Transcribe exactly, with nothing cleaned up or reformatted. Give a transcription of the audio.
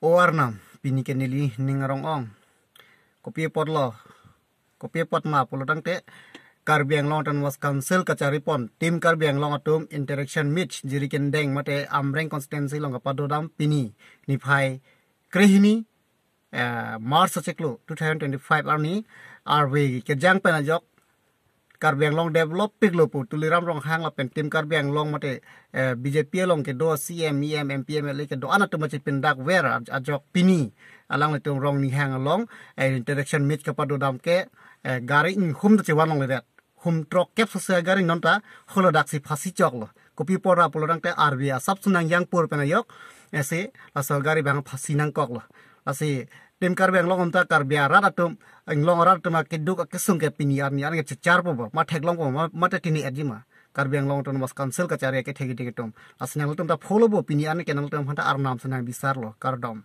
O Arnam, pini ke neli ning arong-ong. Kopi apotlo, kopi apot ma pulotangte, Karbi Anglong Autonomous Council kacharipon Team Karbi Anglong atum interaction meet Jirikindeng mate Amreng constituency along kapadodam pini niphai krehini, eh, March achiklo two thousand twenty-five arni arve kejang pen ajok Karbi Anglong develop piklo pu Tuliram Ronghang lapen Team Karbi Anglong mate, eh, B J P along kedo C M, E M, M P, M L A kedo-an atum achipindak ver aj-, ajok pini alanglitum Rongnihang along, eh, interaction meet kapadodam ke, eh, gari inghum ta chevan longledet. Hum throk kep sose gari non ta holo daksi phasi choklo. Kopi apot ra pulotangte arve asap sunang yang pur pen ajok, eh, si laso gari bang phasi nangkoklo. Lasi Team Karbi Anglong atum ta Karbi arat atum, Anglong arat atum akeduk akesung ke pini arni arni kechecharpo bo, ma theklongpo, ma, mate tini etji ma. Karbi Anglong Autonomous Council kachari ke thegi thegi atum. Lasi nangtum ta follow bo pini arni ke nangtum aphanta arnam senang bisarlo, kardom.